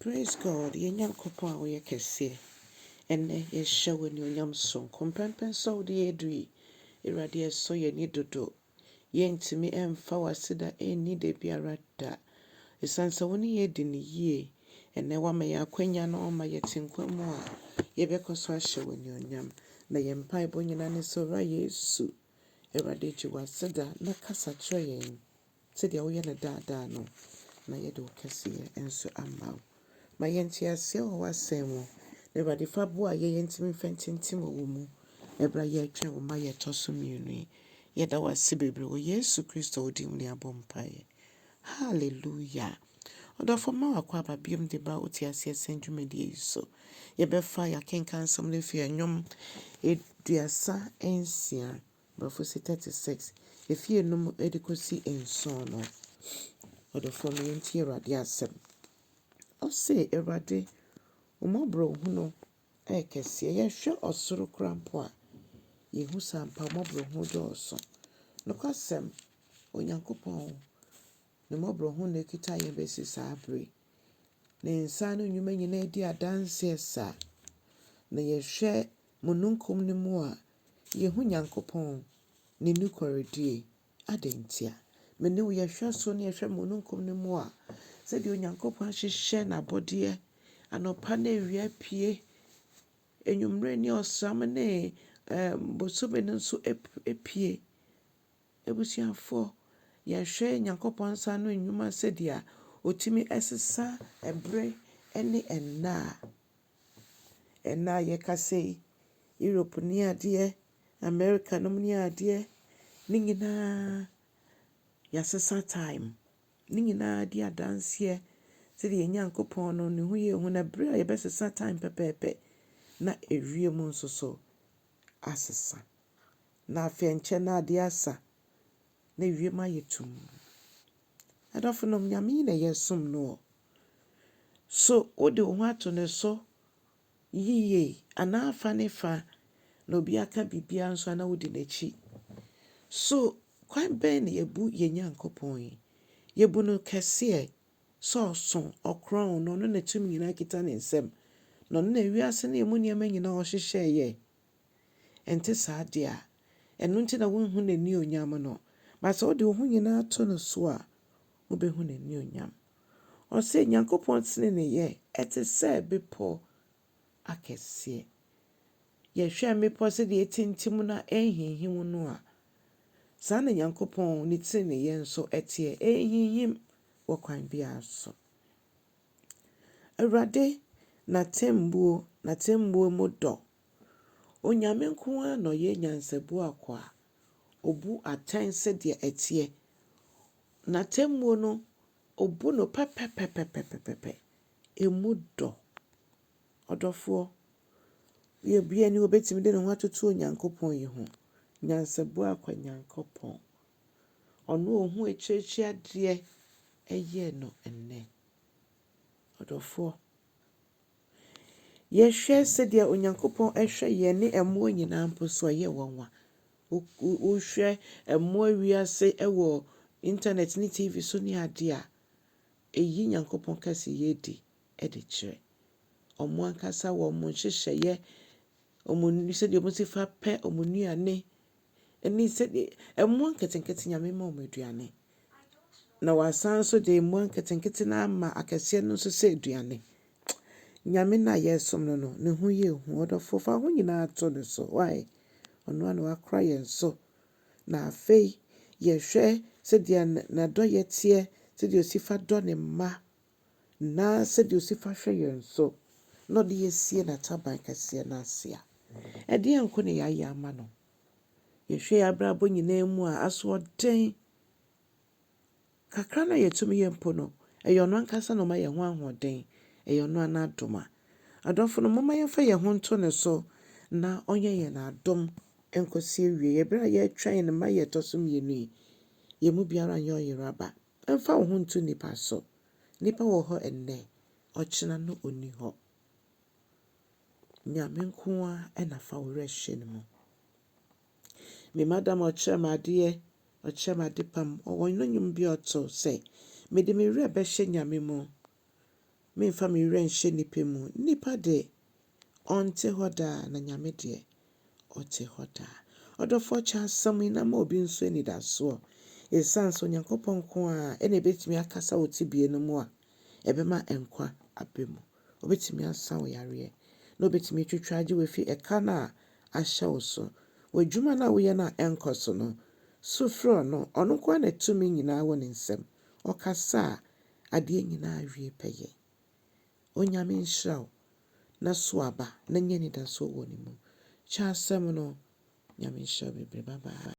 Praise God, yɛn Nyankopɔn a woyɛ kɛseɛ. Ɛnnɛ yɛhyɛ wo anuonyam sononko. Mpɛnpɛn sɛ wode yɛn adu yi, Awurade ɛsɔ yɛn ani dodo. Yɛntumi mfa w'aseda nni da biara da. Ɛsiane sɛ wo ne yɛn adi no yie. Ɛnnɛ woama yɛn akwanya na woama yɛte nkwa mu a, yɛbɛkɔ so ahyɛ wo anuonyam. Na yɛn mpaebɔ nyinaa ne sɛ, Owura Yesu, Awurade gye w'aseda na kasa kyerɛ yɛn sɛdeɛ woyɛ no daadaa no, na yɛde wo kɛseyɛ nso ama wo. Ma yɛnte aseɛ wɔ w'asɛm mu. Na Awurade fa boa yɛn yɛntumi mfa ntintim wɔ wo mu. Ɛberɛ a yɛretwɛn wo ma yɛtɔ so mmienu yi. Yɛda wo ase bebree wɔ Yesu Kristo wo din mu ne abɔ mpaeɛ. Hallelujah. Ɔdɔfo ma wakɔ aba biom de ba wote aseɛ sɛn dwumadie yi so. Yɛbɛfa yɛakenka nsɛm no fi nnwom 36, Borɔfo si 36, efi 5 de kɔsi 7 no. Ɔdɔfoɔ ma yɛntie Awurade asɛm. Ɔse, Awurade, wo mmɔborɔhunu ɛyɛ kɛseɛ. Yɛhwɛ ɔsoro koraa mpo a, yɛhu sɛ ampa mmɔborɔhunu dɔɔso. Nokwasɛm, Onyankopɔn ne mmɔborɔhunu na ɛkita yɛn bɛsi saa bere. Ne nsa ano nnwuma nyinaa di adanseɛ saa. Na yɛhwɛ mununkum no mu a, yɛhu Nyankopɔn ne nokwaredie. Adɛn ntia? Me ne wo yɛhwɛ so ne yɛhwɛ mununkum no mu a, sɛdeɛ Onyankopɔn ahyehyɛ n'abɔdeɛ, anɔpa ne awia pie, anwummerɛ ne ɔsram ne bosome no nso apue. Abusuafoɔ, yɛhwɛ Nyankopɔn nsa ano nnwuma sɛdeɛ otumi sesa ɛberɛ ne nna a, ɛnna a yɛkasa yi, Europe ne adeɛ, America nom ne adeɛ, ne nyinaa yɛasesa time. Ne nyinaa di adanseɛ sɛdeɛ yɛn Nyankopɔn no ne ho yɛ hu na berɛ a yɛbɛsesa time pɛpɛɛpɛ na ewiem nso so asesa. Na afei nkyɛn na adeɛ asa na ewiem ayɛ tumm. Adɔfonom, Nyame yi na yɛsom no wɔ. So wode wo ho ato ne so yie anaa afa ne fa na obi aka biribiara nso a na wodi n'akyi? So kwan bɛn na yɛbu yɛn Nyankopɔn yi? Yɛbu no kɛseɛ sɛ ɔso, ɔkorɔn na ɔno na tumi nyinaa kita ne nsam. Na ɔno na ewiase ne emu nneɛma nyinaa ɔhyehyɛeɛ. Ɛnte saa deɛ a, ɛno nti na wonhu n'anionyam no. Ba sɛ wode wo ho nyinaa to no so a, wobɛhu n'anionyam. Ɔse Nyankopɔn teneneyɛ ɛte sɛ bepɔ akɛseɛ. Yɛhwɛ mmepɔ sɛdeɛ ɛtintim na ɛnhinhim no a, saa na Nyankopɔn ne teneneyɛ nso ɛteɛ. Ɛnhinhim wɔ kwan biara so. Awurade n'atemmuo n'atemmuo mu dɔ. Onyame nko ara na ɔyɛ nyansabu akoa a obu atɛn sɛdeɛ ɛteɛ. N'atemmuo no, obu no pɛpɛpɛpɛpɛpɛ. Emu dɔ. Ɔdɔfoɔ, obiara ni obetumi de ne ho atoto Onyankopɔn yi ho. Nyansabu akwa Nyankopɔn. Ɔno a ohu akyirikyiri adeɛ ɛyɛɛ no nnɛ. Ɔdɔfoɔ, yɛhwɛ sɛdeɛ Onyankopɔn ɛhwɛ yɛn ne mmoa nyinaa mpo so a ɛyɛ nwanwa. Wohwɛ mmoa wiase ɛwɔ internet ne TV so ne adeɛ a, ɛyi Nyankopɔn kɛseyɛ adi ɛde kyerɛ. Ɔmo ankasa wɔ ɔmo nhyehyɛeɛ, ɔmo sɛdeɛ ɔmo si fa pɛ ɔmo nnuane ɛne sɛdeɛ mmoa nketenkete Nyame ma ɔmo aduane. Na wasan nso de mmoa nketenkete no ama akɛseɛ no nso sɛ aduane. Nyame no a yɛresom no no, ne ho yɛ hu. Ɔdɔfo, fa wo ho nyinaa to ne so. Why? Ɔno ara na wakora yɛn so. Na afei, yɛhwɛ sɛdeɛ n'adɔyɛ teɛ, sɛdeɛ osi fa dɔ ne mma, na sɛdeɛ osi fa hwɛ yɛn so, na ɔde yɛn sie n'ataban kɛseɛ no ase a, ɛdeɛn nko na yɛayɛ ama no? Yɛhwɛ yɛn abrabɔ nyinaa mu a, asoɔden kakra no a yɛtumi yɛ mpo no, ɛyɛ ɔno ankasa na ɔma yɛn ho ahoɔden. Ɛyɛ ɔno ara n'adom a. Adɔfo no, momma yɛmfa yɛn ho nto ne so na ɔnyɛ yɛn adom nkɔsi awie. Ɛberɛ a yɛretwɛn ne mma yɛ ɛtɔ so mmienu yi, yɛn mu biara nyɛ ɔyeraba. Mfa wo ho nto nnipa so. Nnipa wɔ hɔ ɛnnɛ, ɔkyena no ɔnni hɔ. Nyame nko ara na fa wo werɛ hyɛ ne mu. Me madam a ɔkyerɛ me adeɛ, ɔkyerɛ me ade pam, ɔwɔ no nnwom bi a ɔto sɛ, mede me werɛ bɛhyɛ Nyame mu. Memfa me werɛ nhyɛ nnipa mu. Nnipa de, ɔnte hɔ daa, na Nyame deɛ, ɔte hɔ daa. Ɔdɔfoɔ, kyɛ asɛm yi na ma obi nso anidasoɔ. Esiane sɛ Onyankopɔn nko ara na ebetumi akasa wɔ tebea no mu a, ɛbɛma nkwa aba mu. Obetumi asa wo yareɛ, na obetumi atwitwa agye wo afi ɛka no a ahyɛ wo so. W'adwuma no a woyɛ no a ɛnkɔ so no, su frɛ ɔno. Ɔno nko ara na tumi nyinaa wɔ ne nsam. Ɔkasa a, adeɛ nyinaa wie pɛyɛ. Onyame nhyira wo na so aba na nya anidasoɔ wɔ ne mu. Kyɛ asɛm no. Nyame nhyira wo bebree. Bye bye.